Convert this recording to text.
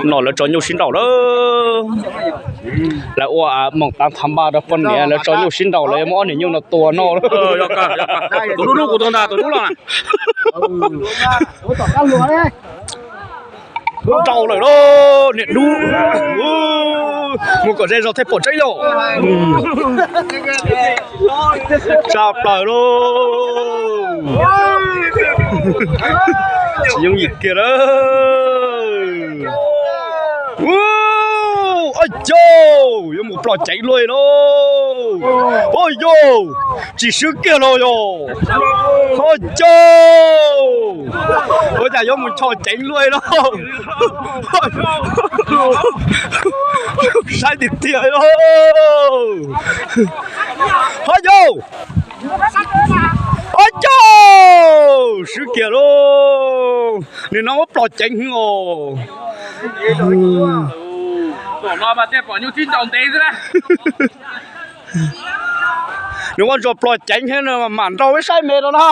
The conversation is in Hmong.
No lawv tso nyuj sib nraus lawm. Lawv ua moom tav thav npaj rau poj niam, lawv tso nyuj sib nraus, lawv yuav muab ob niag nyuj no tua noj. Tus dub dub kuv tus ntag, tus dub los. Nraus lawm lauj, niam dub. Mus kom ze zog thiaj pom tseeb yom. Tsa plaws lauj. Tsis yooj yim kiag lawm. Ua, ua yau, yuav mus ploj ceev luaj lauj. Ua yau, tsis swb kiag lauj yog. Ua yau, ua cas yuav mus ploj ceev luaj lauj. Saib tiag tiag lauj. Ua yau, ua yau, swb kiag lauj. Nws no muab ploj ceev heev os. Nws muab ntsuas ploj ceev heev, mam nrau ib saib me rau no.